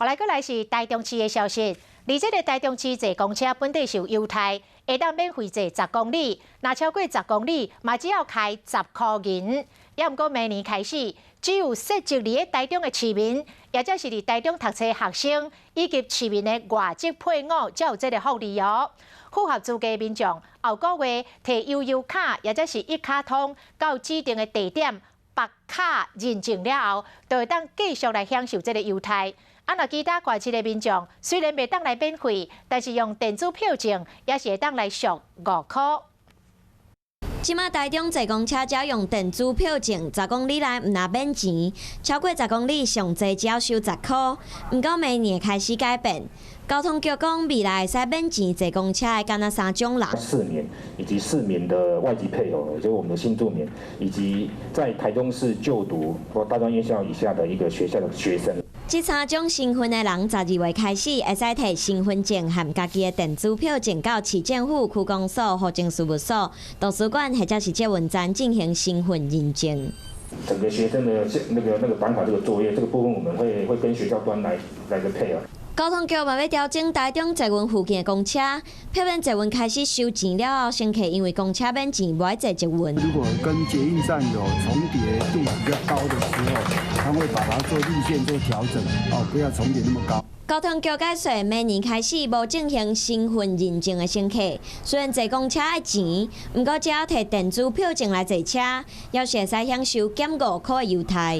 予來閣來是台中市的消息，佇這个台中市坐公車本底是有優待，會當免費坐十公里，若超過十公里，嘛只要開十箍銀。猶毋過明年開始，只有設籍佇咧台中的市民，抑者是佇台中讀冊學生，以及市民的外籍配偶，才有這个福利哦。符合資格的民眾，後個月提悠遊卡，抑者是一卡通到指定的地點綁卡認證了後，就會當繼續來享受這个優待。啊，若其他外市的民眾雖然袂當來免費，但是用電子票證也是會當來俗5箍。這馬台中坐公車只要用電子票證，十公里內毋但免錢，超過十公里上濟只要收十箍。毋過明年開始改變，交通局講未來會使免錢坐公車的干焦三種人。市民以及市民的外籍配偶，就是我們的新住民，以及在台中市就讀或大專院校以下的一個學校的學生。這三種身份的人，12月開始會使提身份證和家己的電子票證到市政府、區公所、戶政事務所、圖書館或者是捷運站進行身份認證。整個學生的那個綁卡這個作業，這個部分我們會跟學校端來個配合。交通局嘛欲調整台中捷運附近的公車，避免捷運開始收錢了後，乘客因為公車免錢，無愛坐捷運。如果跟捷運站有重疊度比較高的時候，他會把它做路線做調整，哦，不要重疊那麼高。交通局解釋，明年開始無進行身份認證的乘客，雖然坐公車愛錢，毋過只要提電子票證來坐車，猶是會使享受減5箍的優待。